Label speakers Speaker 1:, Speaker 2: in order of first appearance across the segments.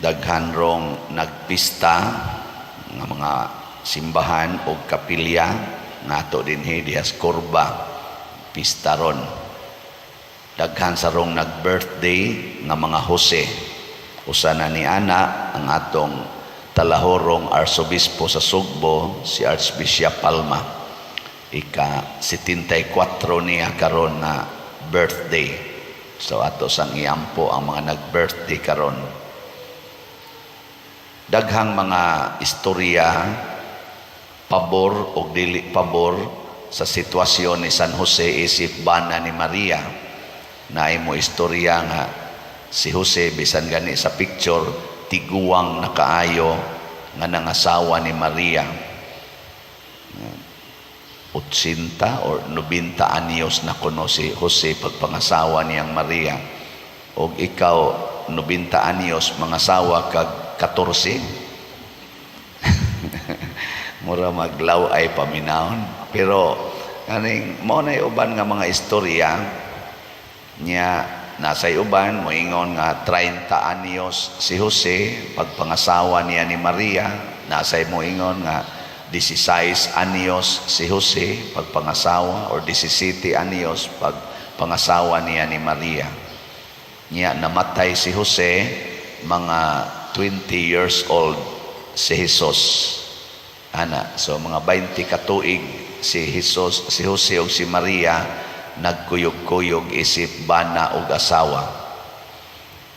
Speaker 1: Daghan rong nagpista nga mga simbahan o kapilya nato dinhi diha sa Kurba, pista ron. Daghan sa rong nag-birthday nga mga Jose. Usa na ni ana ang atong talahorong arsobispo sa Sugbo, si Archbishop Palma. Ika 74 niya karon na birthday. So ato sang iampo ang mga nag-birthday karon. Daghang mga istorya pabor o dili pabor sa sitwasyon ni San Jose isip bana ni Maria. Naay mo istorya nga si Jose, bisan gani sa picture tiguang na kaayo nga nangasawa ni Maria, 80 or 90 anyos na kuno si Jose pagpangasawa niyang Maria. Og ikaw, 90 anyos, mangasawa kag 14, mura maglaw ay paminawon. Pero kaning mao na uban nga mga istorya niya. Nasa uban moingon nga 30 anyos si Jose pagpangasawa niya ni Maria. Nasa moingon nga 16 anyos si Jose pagpangasawa or 17 anyos pagpangasawa niya ni Maria. Niya namatay si Jose, mga 20 years old si Jesus ana. So mga 20 katuig si Jesus, si Jose ug si Maria nagkuyog-kuyog isip bana ug asawa.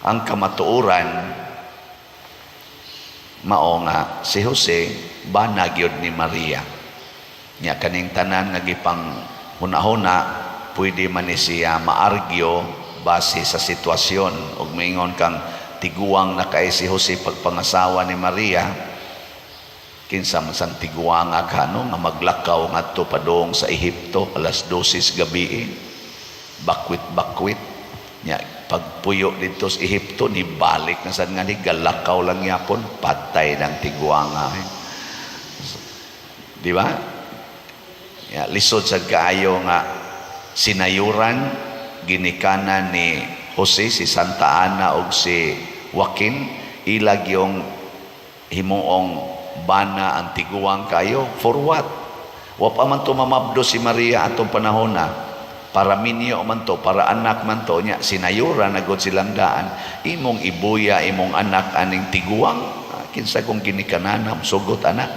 Speaker 1: Ang kamatuoran mao nga si Jose bana gyud ni Maria. Nya kaning tanan nga gipang hunahuna, pwede man ni siya maargyo base sa sitwasyon. Ug moingon kang tiguang na kay si Jose pagpangasawa ni Maria, kinsa man sang tiguanga kano nga maglakaw ngadto padung sa Ehipto alas 12 sa gabi, bakwit-bakwit? Nya pagpuyo didto sa Ehipto, ni balik na sad nga ni galakaw lang yapon, patay ng tiguanga eh. Di ba? Ya, lisod sad kaayo nga sinayuran ginikanan ni Jose si Santa Ana ug si Joaquin, ilag yung himuong bana ang tiguang kayo. For what? Wa pa man to mamabdo si Maria atong panahon na para minyo man to, para anak man to. Nya sinayuran na gud silang daan. Imong ibuya imong anak aning tiguang? Ah, kinsa kong ginikanan sugot anak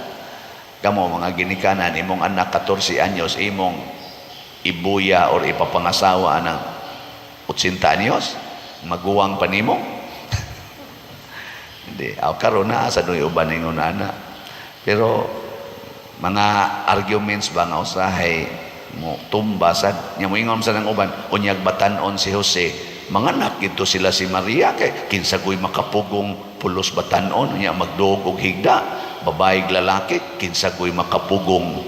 Speaker 1: kamo, mga ginikanan, imong anak 14 anyos, imong ibuya or ipapangasawa anang 80 anyos, maguwang pa nimo? Hindi aw karon na sa duy uban ningon ana. Pero mga arguments ba nga usahay mo tumba sad. Nya moingon sa nang uban, unyag batan-on si Jose, manganak gito sila si Maria, kay kinsa ko'y makapugong pulos batan-on? Nya magduog og higda, babae, lalaki, kinsa ko'y makapugong?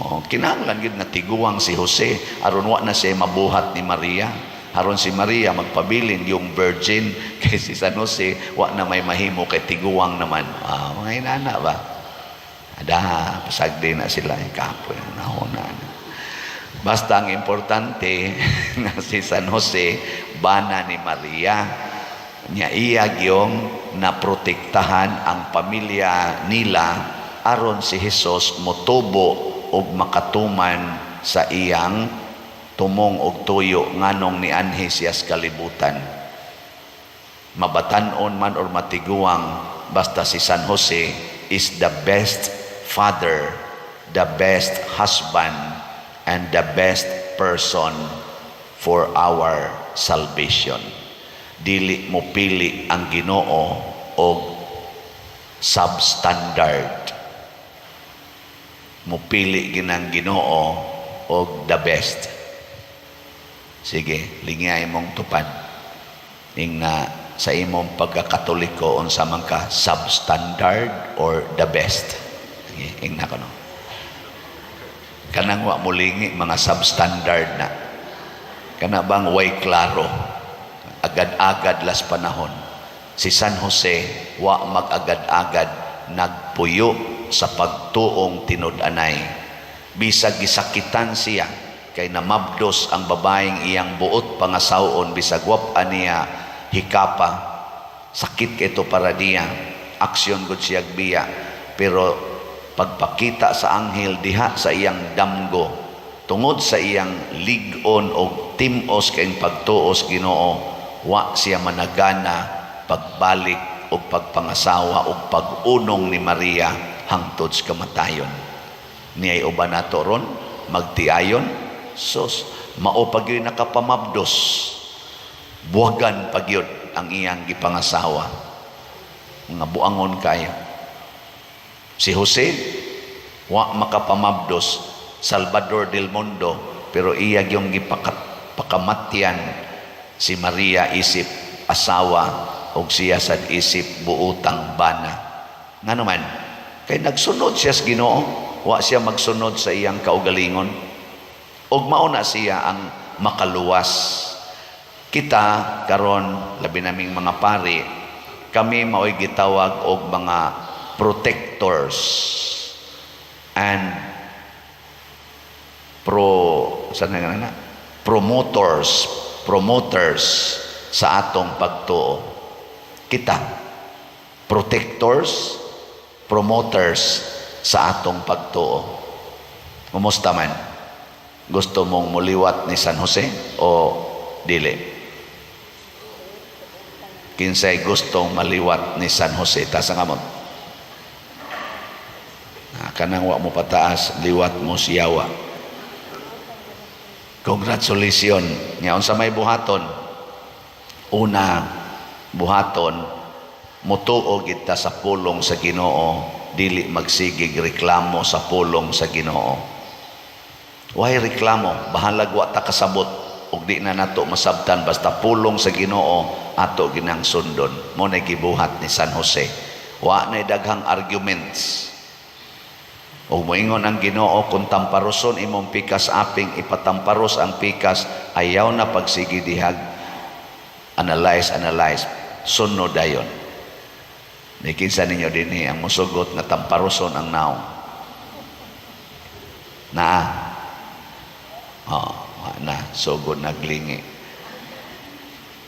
Speaker 1: Oh, kinahanglan gid nga tiguang si Jose aron wa na siya mabuhat ni Maria, aron si Maria magpabilin yung virgin, kay si San Jose wa na may mahimo kay tiguang naman. Ah, mga inana ba, ada pasagdi na sila, kapoy nahuna. Basta ang importante nga si San Jose bana ni Maria. Nya iya gyong naprotektahan ang pamilya nila aron si Jesus motubo og makatuman sa iyang tumong og tuyo nganong nianhi siya sa kalibutan. Mabatan-on man or matiguang, basta si San Jose is the best father, the best husband, and the best person for our salvation. Dili mo pili ang Ginoo og substandard. Mupili ginang Ginoo og the best. Sige, lingay mong tupad. Ingna sa imong pagkakatoliko, unsa man ka, substandard or the best? Sige, ingna ko no. Kanang wa molingi, mga substandard na. Kana bang way klaro? Agad-agad las panahon. Si San Jose wa mag-agad-agad, nagpuyo sa pagtuong tinud-anay. Bisag gisakitan siya kay namabdos ang babaeng iyang buot pangasawon, bisag wa pa niya hikapa. Sakit kay to para niya. Aksyon gud siya biya. Pero pagpakita sa anghel diha sa iyang damgo, tungod sa iyang lig-on og tim-os kayong pagtuos Ginoo, wa siya managana pagbalik og pagpangasawa og pag-unong ni Maria hangtod sa kamatayon. Niay uban nato ron magtiayon, sus, mao pa gyud nakapamabdos, buwagan pa gyud ang iyang gipangasawa. Mga buangon kayo. Si Jose wa makapamabdos, Salvador del mundo, pero iya gyung gipakamatyan si Maria isip asawa og siya sad isip buotang bana. Ngano man? Kay nagsunod siya sa Ginoo, wa siya magsunod sa iyang kaugalingon. Og mao na siya ang makaluwas. Kita karon, labi naming mga pari, kami mao'y gitawag og mga protectors and pro sa nga na promoters, promoters sa atong pagtuo. Kita, protectors, promoters sa atong pagtuo. Kumusta man? Gusto mong muliwat ni San Jose o dili? Kinsay gustong maliwat ni San Jose? Taas ang kamot. Ah, kanang wa mo pataas, liwat mo siyawa. Congratulations. Nya unsa may buhaton? Una, buhaton, mutuo kita sa pulong sa Ginoo, dili magsigig reklamo sa pulong sa Ginoo. Why reklamo? Bahalag wa ta kasabot ug di na nato masabtan, basta pulong sa Ginoo, ato ginang sundon. Mo na gibuhat ni San Jose. Wa na daghang arguments. Ug moingon ang Ginoo, kung tamparoson imong pikas aping, ipatamparos ang pikas, ayaw na pagsigi dihag analyze, analyze, sunod dayon. Ni kinsa ninyo dinhi ang musugot nga tamparoson ang naong? Naa? Oh, wa na sugod naglingi.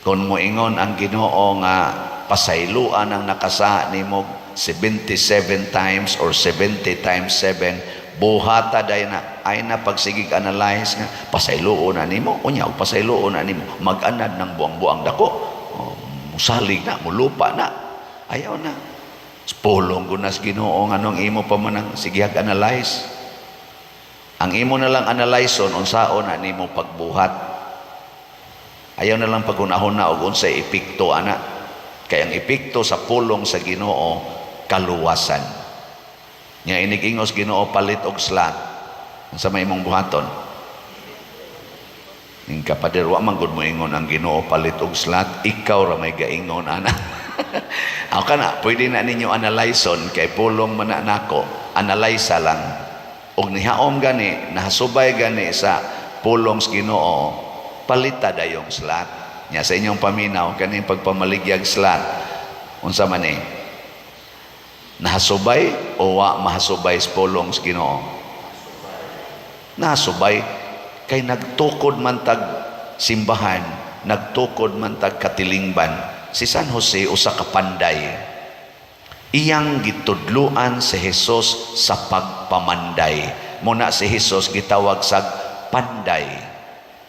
Speaker 1: Kung moingon ang Ginoo nga pasayloan ang nakasala nimo 77 times or 70 times 7, buhata dayon na. Ay na pagsigig analyze nga pasayloon na nimo, unya og pasayloon na nimo, mag-anad ng buang-buang dako, oh, musalig na, mulupa na. Ayaw na. Pulong gunas Ginoo, nganong imo pa man ang sigihag analyze? Ang imo na lang analyze-on, unsaon na nimo pagbuhat. Ayaw na lang pagunahon na og unsay epekto ana, kay ang epekto sa pulong sa Ginoo, kaluwasan. Nya inig ingos Ginoo, palit og slot, unsa may imong buhaton? Ning kapader, wa man gud moingon ang Ginoo palit og slot, ikaw ra may gaingon ana. Ako kana, pwede na ninyo analyze-on kay pulong man na nako, analyze lang. Og nihaom gani, nahasubay gani sa pulong sa Ginoo, palita dayong slot. Nya sa inyong paminaw kaning pagpamaligyag slot, unsa man ni? Nahasubay o wa mahasubay sa pulong sa Ginoo? Nahasubay kay nagtukod man tag simbahan, nagtukod man tag katilingban. Si San Jose usa ka panday. Iyang gitudluan si Jesus sa pagpamanday. Muna si Jesus gitawag sa panday,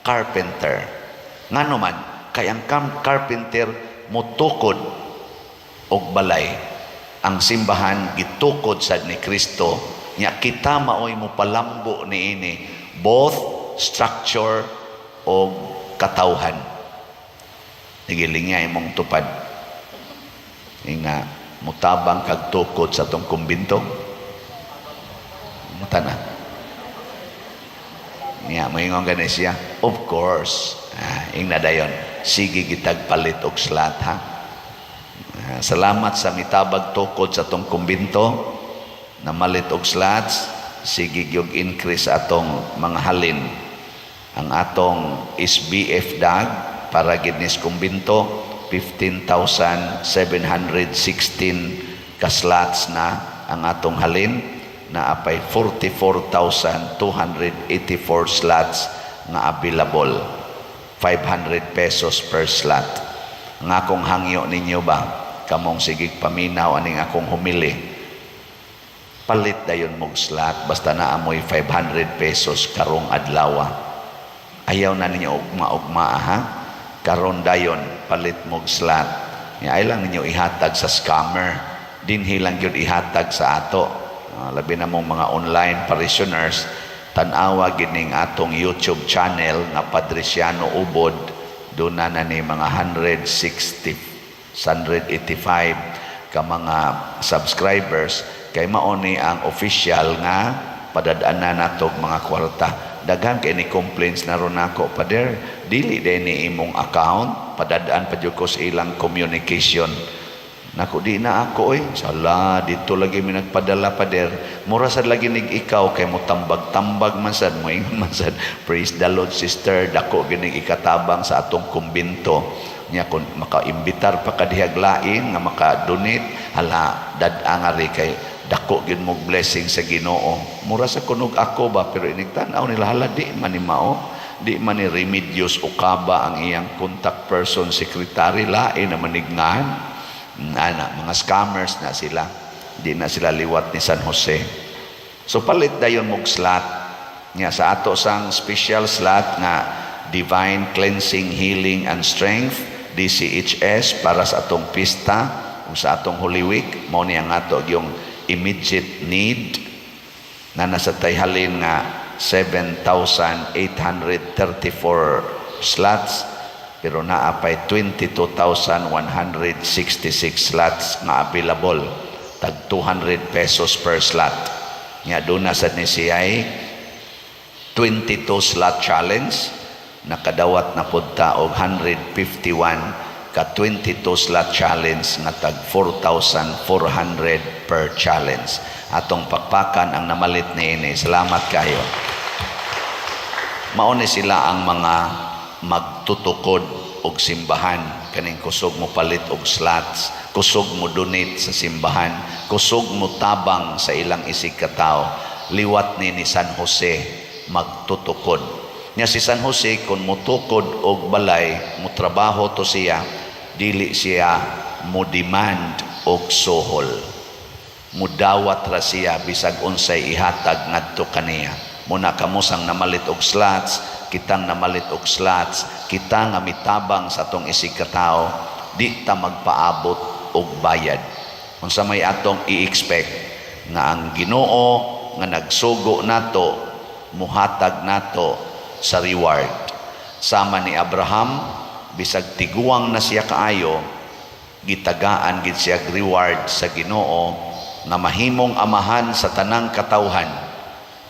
Speaker 1: carpenter. Ngano man? Kay ang carpenter motukod og balay. Ang simbahan gitukod sad ni Kristo. Nya kita maoy mo palambo niini, both structure og katawhan. Nigilingya imong tupad. Nga mutabang kag tukod sa tong kumbinto. Muta na. Niya, moingon gani siya. Of course. Ah, ingna dayon. Sige gitag palit og slot, ha. Ah, salamat sa mitabag tukod sa tong kumbinto na malit og slots. Sige gyud increase atong mga halin. Ang atong SBF dag para gid nis kumbinto, 15,716 ka slots na ang atong halin na apay 44,284 slots nga available, ₱500 per slot. Ang akong hangyo ninyo ba Kamong sigig paminaw aning akong homily, palit dayon mog slot basta naa moy 500 pesos karong adlaw. Ayaw na ninyo ugma-ugma, ha. Karon dayon, palit mog slot. Ay lang ninyo ihatag sa scammer. Dinhi lang gyud ihatag sa ato. Labi na mong mga online parishioners, tan-awa gining atong YouTube channel nga Padriciano Ubod. Doon na na ni mga 160, 185 ka mga subscribers, kay mao ni ang official nga padad-anan nato og mga kwarta. Daghan kay ni complaints na ron nako, "Pader, dili din ni imong account, padad-an pa jud ko sa ilang communication." Nako, di na ako oy. Sala, dito lagi mi nagpadala, pader. Mura sad lagi nig ikaw kay mo tambag-tambag man sad mo, ingon man sad, "Praise the Lord, sister, dako ginig ikatabang sa atong kumbento." Nya kun makaimbitar pa ka dihag lain nga maka-donate, hala, dad-a nga ri kay dako gid mo blessing sa Ginoo. Mura sa kunog ako ba, pero inig tan-aw nila, hala, di man ni mao. Di man ni Remedios Okaba ang iyang contact person, secretary, lain na manignan. Ana, mga scammers na sila. Di na sila liwat ni San Jose. So palit dayon mog slot. Nya sa ato sang special slot nga Divine Cleansing, Healing and Strength, DCHS, para sa atong pista o sa atong Holy Week, mao ni ang ato yung immediate need na nasa tayhalin nga 7,834 slots, pero naa pay 22,166 slots nga available, tag 200 pesos per slot. Nga doon na sad ni siya 22 slot challenge. Nakadawat na pud ta og 151 ka 22 slot challenge nga tag 4,400 per challenge. Atong pakpakan ang namalit niini. Salamat kayo. Mao ni sila ang mga magtutukod og simbahan, kaning kusog mo palit og slots, kusog mo donate sa simbahan, kusog mo tabang sa ilang isig katawo. Liwat ni San Jose, magtutukod niya si San Jose. Kung motukod og balay, mo trabaho to siya, dili siya mo demand og suhol. Mudawat ra siya bisag unsay ihatag ngadto kaniya. Muna kamo sang namalit og slots, kitang namalit og slots, kita nga mitabang sa atong isig katawo, di ta magpaabot og bayad. Unsa may atong i-expect? Nga ang Ginoo nga nagsugo nato, muhatag nato sa reward. Sama ni Abraham, bisag tiguang na siya kaayo, gitagaan gid siya reward sa Ginoo nga mahimong amahan sa tanang katawhan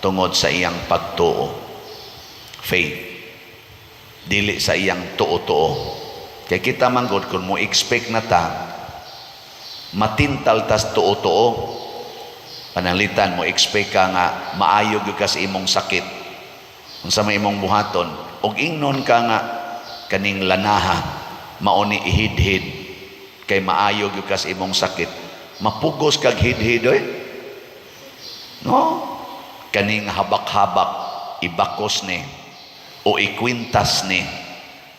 Speaker 1: tungod sa iyang pagtuo, faith, dili sa iyang tuo-tuo. Kay kita man gud, kung mo expect na ta, matintal tas tuo-tuo. Pananglitan mo expect ka nga maayo gyud ka sa imong sakit, unsa may imong buhaton? Og ingnon ka nga kaning lanaha mao ni ihidhid kay maayo gyud ka sa imong sakit, mapugos kag hidhid oy, no? Kaning habak-habak, ibakos ni o ikwintas ni.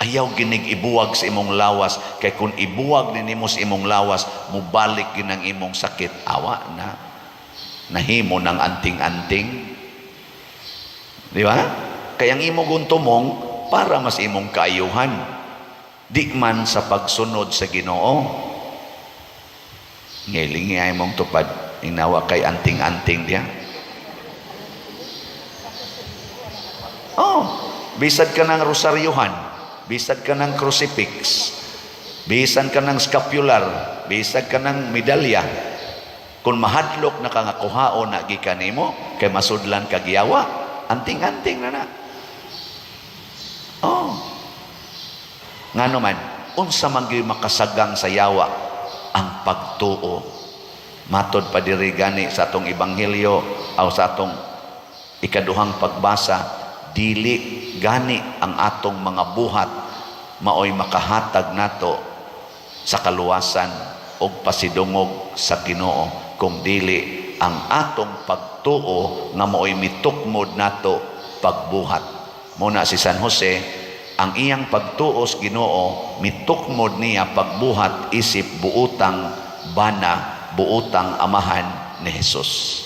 Speaker 1: Ayaw ginig ibuwag sa imong lawas, kay kung ibuwag ni nimo sa imong lawas, mubalik gin ang imong sakit. Awa na, nahimo ng anting-anting, di ba? Kaya ang imong guntumong para mas imong kaayuhan, di man sa pagsunod sa Ginoo. Ngilingi ay mong tupad, inawa kay anting-anting diya. Oh, bisad ka ng rosaryuhan, bisad ka ng crucifix, bisan ka ng scapular, bisad ka ng medalya. Kung mahadlok na ka nga kuhaon na gikan nimo, kay masudlan kag yawa, anting-anting na na. Oh. Ngano man, unsa man gyud makasagang sa yawa? Ang pagtuo. Matod pa diri gani sa atong ebanghelyo o sa atong ikaduhang pagbasa, dili gani ang atong mga buhat maoy makahatag nato sa kaluwasan og pasidungog sa Ginoo, kung dili ang atong pagtuo nga maoy mitukmod nato pagbuhat. Muna si San Jose Ang iyang pagtuos Ginoo mitukmod niya pagbuhat isip buutang bana, buutang amahan ni Jesus.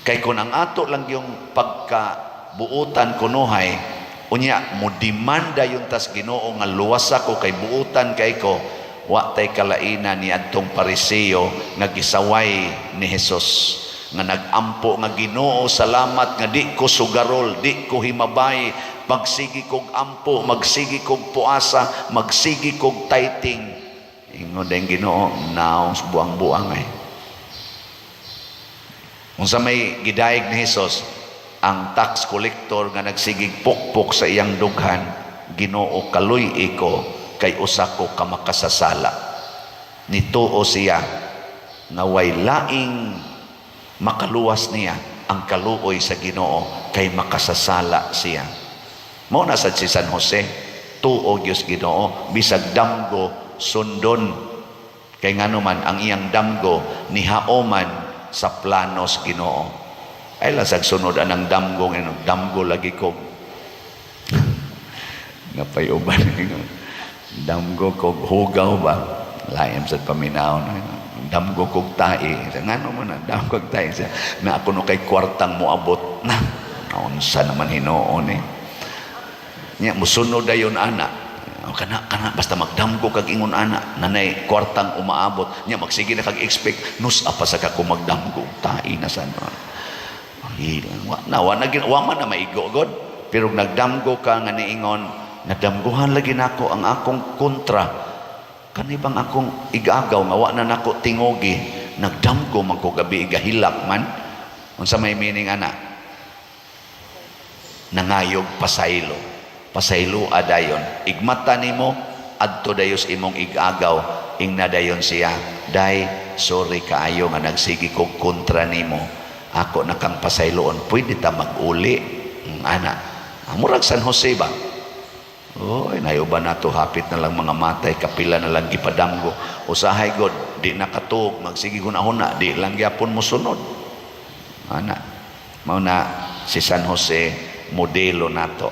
Speaker 1: Kay kung ang ato lang yung pagka buutan kunuhay, unya mo demanda yung tas Ginoo nga luwas ako kay buutan kay ko, wa tay kalaina ni adtong Pariseo nga gisaway ni Jesus, nga nagampo nga, "Ginoo, salamat nga di ko sugarol, di ko himabay, magsigi kog ampo, magsigi kog puasa, magsigi kog tithing." Ingon din Ginoo, "Naong buang-buang ay." Unsa may gidayeg ni Jesus ang tax collector nga nagsigig pukpok sa iyang dughan? "Ginoo, kaluy ko kay usa ko ka makasasala." Nituo siya nga way laing makaluwas niya ang kaluoy sa Ginoo kay makasasala siya. Mao na sad si San Jose, tuo gyud Ginoo bisag damgo sundon, kay ngano man ang iyang damgo nihaoman sa planos Ginoo. Ay lasag sunod anang damgo, ngano damgo lagi ko napay uban, damgo kog hugaw ba, laim sa paminaw, damgo kog tae. Ngano mo na damgo kog tae na ako no kay kwartang moabot na, unsa naman hinuon eh. Nya musunod dayon ana. O, kana kana basta magdamgo kag ingon ana nanay kwartang umaabot. Nya magsige na kag expect nus apa sa ka kung magdamgo tae na sa wa na wa na wa man na maigo god, pero nagdamgo ka nga niingon, "Nadamguhan lagi nako ang akong kontra, kani bang akong igagaw nga wa na nako tingogi, nagdamgo man ko gabi, gahilak man." Unsa may meaning ana? Nangayog pasaylo, pasaylo adayon. Igmata nimo adto dayos imong igagaw, ingna dayon siya, "Day, sorry kaayo nga nagsigi kog kontra nimo, ako na kang pasayloon, pwede ta mag-uli." Ana, murag San Jose ba. Oy, nayo ba nato hapit na lang mga matay, kapila na lang gipadamgo. Usahay god di nakatuog, magsige huna-huna, di lang gyapon mosunod. Ana, mao na si San Jose, modelo nato.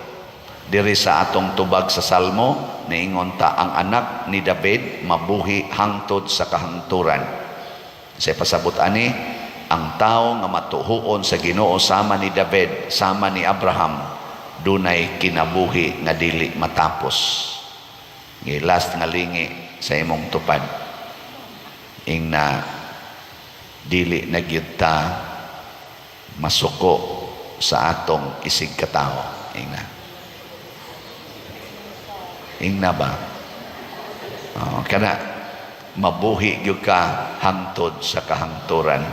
Speaker 1: Diri sa atong tubag sa Salmo, niingon ta ang anak ni David mabuhi hangtod sa kahangturan. Sa pasabot ani, ang tao nga matuhuon sa Ginoo sama ni David, sama ni Abraham, dunay kinabuhi nga dili matapos. Gi last nga lingi sa imong tupad. Ing na dili na gyud ta masuko sa atong isig katawo. Ing na. Ing na ba? Oh, kana mabuhi gyud ka hangtod sa kahangturan.